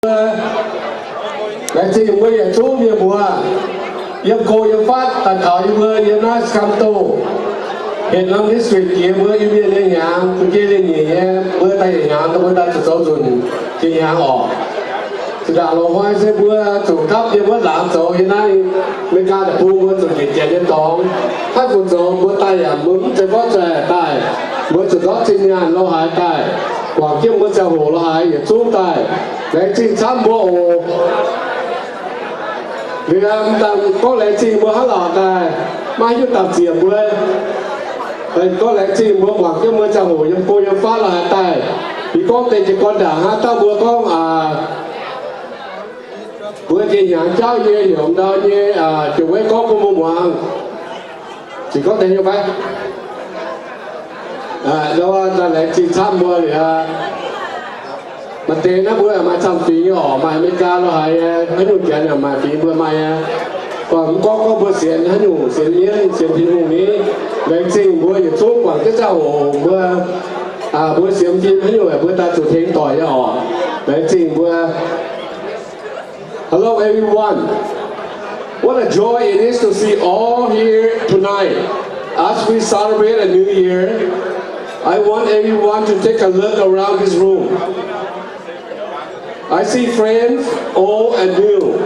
Mbuo laengz zingh mbuo yietc zungv mienh muoz yiem go yiem fatv daaih taux yie mbuo yiem naaiv Sacramento, Henan District jiex mbuo Iu-Mienh nyei hnyangx, bun jienv lingh nyeic nyei mbuo daaih yietc hnyangx, mbuo daaih zuqc zoux nzunc jiex hnyangx orqc. Zinh ndaangc loz-hnoi se mbuo zuqc gapv yiem wuov laangz zoux yiem naaiv America deic-bung, mbuo zuqc njiec janx nyei dorngx haaix nyungc zoux mbuo daaih yaac mbuo mv zeiz gorngv zuqc daaih, mbuo zuqc ndortv zinh nyaanh lo haaix daaih, guangc jienv mbuo ziangh hoc lo haaix yietc zungv daaih. Laengz zingh camv mbuo oc. Liuz mv daan gorngv laengz zingh mbuo hnangv lorqc daaih, maiv hiuv dauh ziec mbuo. Gorngv laengz zingh mbuo guangc jienv mbuo ziangh hoc yiem go yiem fatv lo haaix daaih. Yie gorngv deix jiez gorn ndaangc hnangv dauh mbuo gorngv, aa, mbuo jiex hnyangx jauv nyei heuc ndau nyei, aa, jiex weiv gorngv bun mbuo muangx. Ziouc gorngv deix nyei fai? Aa, ndau, daaih laengz zingh camv mbuo liuz aqv. Maaih deix naaiv mbuo maaih camv fingx nyei orqc, maaih America lo haaix nyei, haaix nyungc janx yaac maaih fingx mbuo maaih nyei. Gorngv mv gorngv gorngv mbuo sienx haaix nyungc, sienx mienv, sienx Tin-Hungh ni, laengz zingh mbuo yietc zungv guangc jienv ziangh hoc mbuo, aa, mbuo sienx fim haaix nyungc mbuo daaih zuqc tengx doic nyei orqc. Laengz zingh mbuo. Hello, everyone. What a joy it is to see all here tonight. As we celebrate a new year, I want everyone to take a look around this room. I see friends, old and new,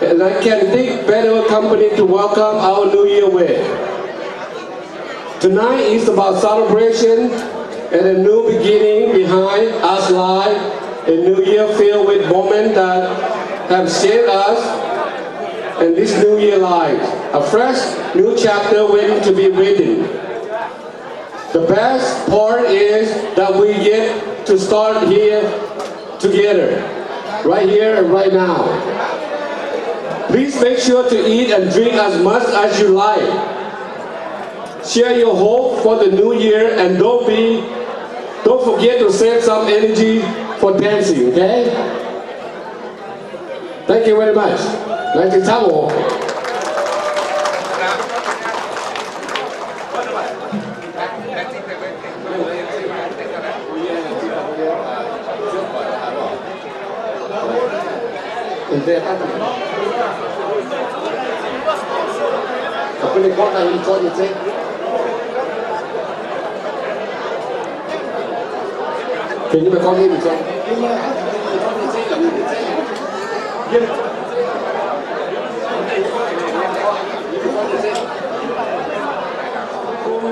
and I can't think better company to welcome our new year with. Tonight is about celebration and a new beginning behind us life, a new year filled with moments that have shaped us and this new year life. A fresh new chapter waiting to be written. The best part is that we get to start here together, right here and right now. Please make sure to eat and drink as much as you like. Share your hope for the new year and don't be, don't forget to save some energy for dancing, okay? Thank you very much. Laengz zingh camv oc.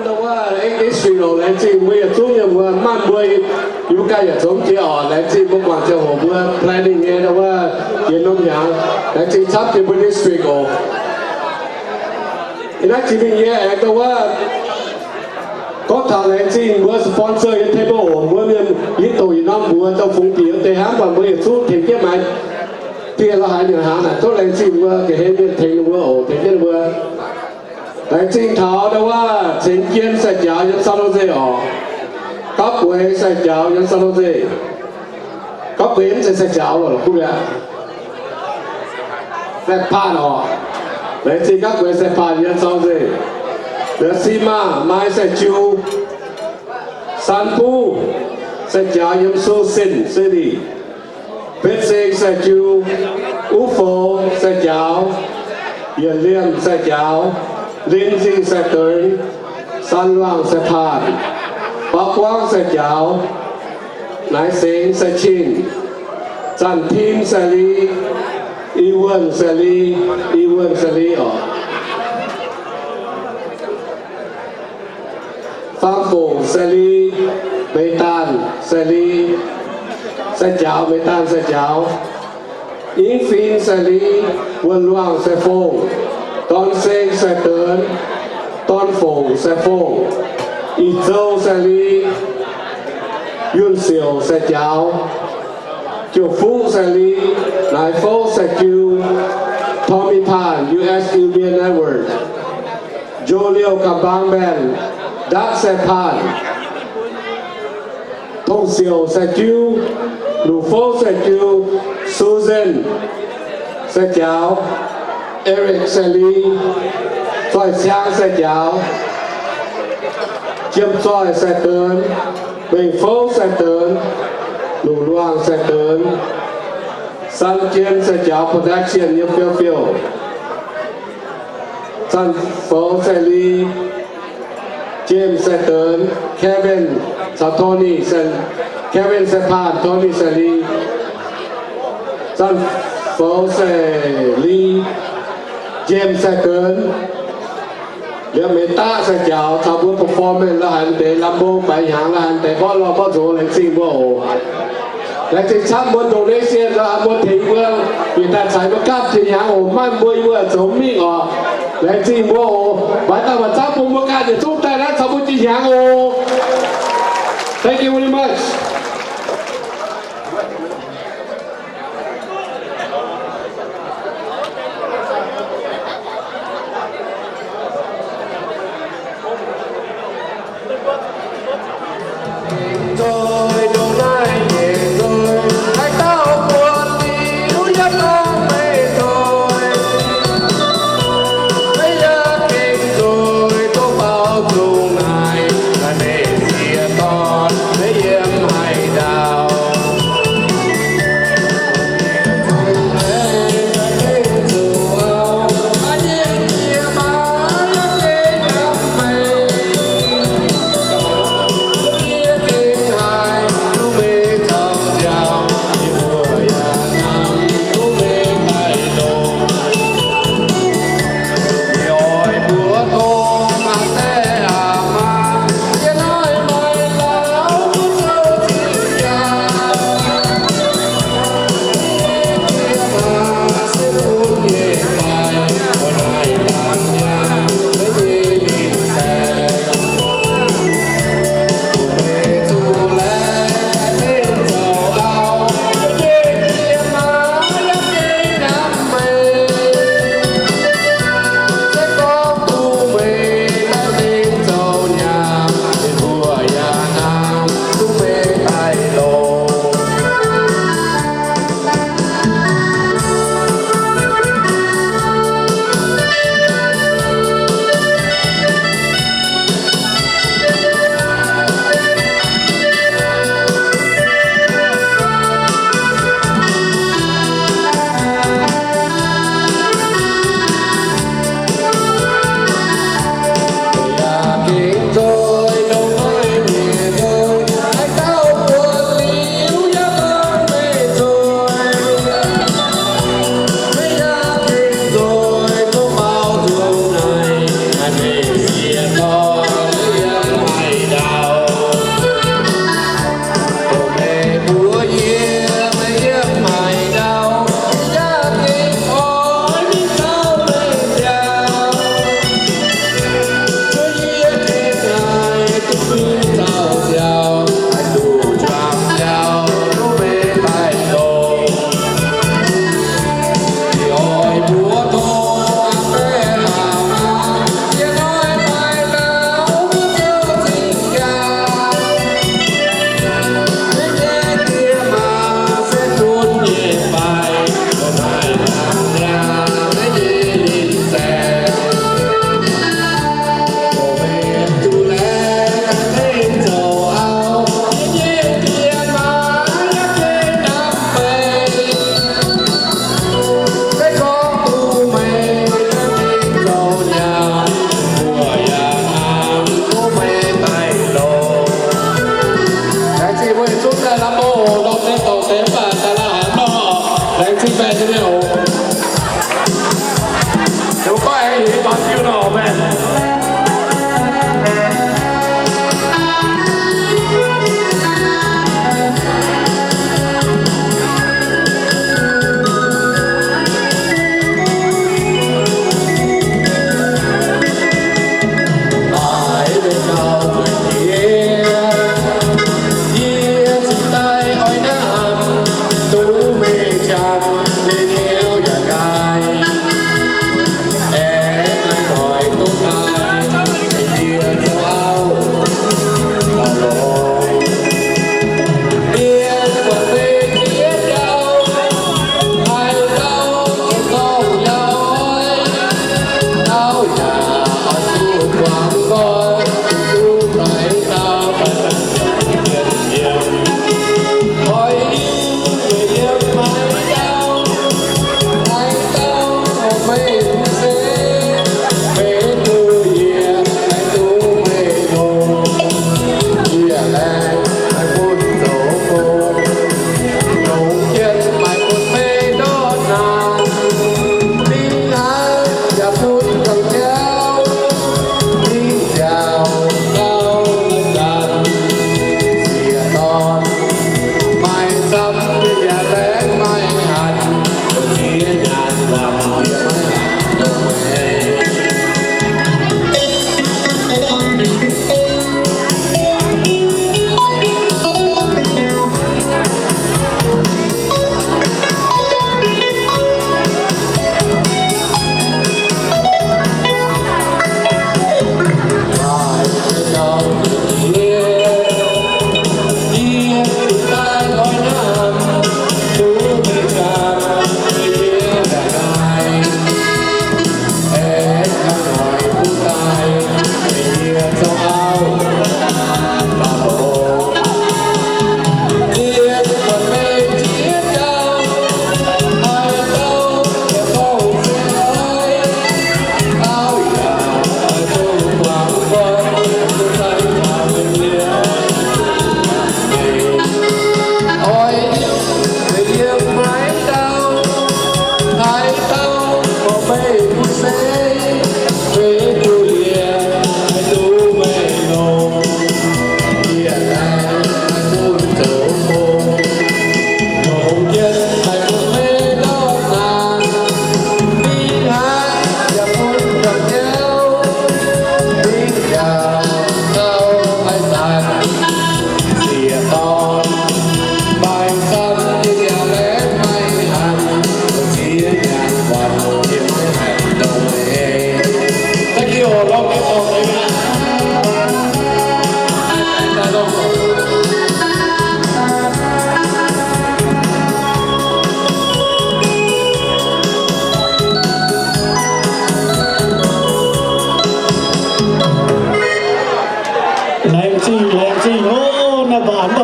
Ndau wuov Eng District oc, laengz zingh mbuo yietc zungv nyei mbuo, maaih mbuo yie mbuo ganh yaac zoux mv jiex oc. Laengz zingh mbuo guangc ziangh hoc mbuo planning nyei ndau wuov jiex norm hnyangx. Laengz zingh camv jiex mbuo district oc. Ih naaiv jiex mingh yie aengx ndau wuov gorngv taux laengz zingh mbuo sponsor nyei table oc. Mbuo mienh yie douc yietc norm mbuox dongh fungx bieqc wuov deix hnangv, mv baac mbuo yietc zungv tengx jienv maaiz dieh lo haaix nyungc hnaangx naaic, tov laengz zingh mbuo ga'hlen mienh tengx ninh mbuo oc, tengx jienv ninh mbuo. Laengz zingh taux ndau wuov Ceng Jien sai-jaux yiem San Jose oc. Gapv Gueix sai-jaux yiem San Jose. Gapv Gueix mv zeiz sai-jaux loh, kuv mi'aqv. Sai-paan oc. Laengz zingh Gapv Gueix sai-paan yiem San Jose. Liuz Si Maah Mai sai-jiu. San Buv sai-jaux yiem Sioux City. Betv Seng sai-jiu. Uv Fou sai-jaux. Yietc Liemh sai-jaux. Lin Zingh sai-deix. San Luangh sai-paan. Bauv Guangv sai-jaux. Naaiv Sengx sai-cin. Zanh Tim sai-li. I Wuonh sai-li. I Wuonh sai-li oc. Faam Fongc sai-li. Meix Daanh sai-li. Sai-jaux, Meix Daanh sai-jaux. Ingv Fin sai-li. Wuonh Luangh sai-fongc. Dorn Seng sai-deix. Dorn Fongc sai-fongc. Ih Zou sai-li. Yunh Siouc sai-jaux. Jiouv Fuqv sai-li. Naaiv Fouv sai-jiu. Tommy Pan, U S Iu Mien Network. Njo Liouh Ga'mbaang Mbaenh, Ndatv sai-paan. Tong Siouc sai-jiu. Luqc Fouv sai-jiu. Susan sai-jaux. Eric sai-li. Zoih Ciang sai-jaux. Jiem Zoih sai-deix. Mengh Fouv sai-deix. Luqc Luangh Saeng Deix, Sun Jiem Saeng Jaaux Production nyei fiou fiou, Zanh Foux Saeng Li, James Saeng Deix, Kevin caux Tony Saeng, Kevin Saeng Paanh, Tony Saeng Li, Zanh Foux Saeng Li, James Saeng Deix, liemh meix daqv Saeng Jaaux caux mbuo performance la'haiz deix lamh mbong faix hnyangx, la'haiz deix mborqv lorh mborqv nzox, laengz zingh mbuo oc. Laengz zingh camv mbuo donation nor, mbuo tengx mbuo bieqc daaih caux mbuo gapv jiex hnyangx oc. Maaih mbuo yie mbuo zoux mingh oc. Laengz zingh mbuo oc. Maiv daaih maaih zangv bun mbuo ganh yietc zungv daaih naaiv caux mbuo jiex hnyangx oc. Thank you very much.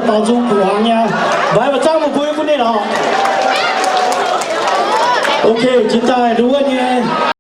Baaux nzung kuv hmuangx nyei, mbaix mbuo zaangv mbuo bun ninh oc. Ok, jiex daaih nduov nyei.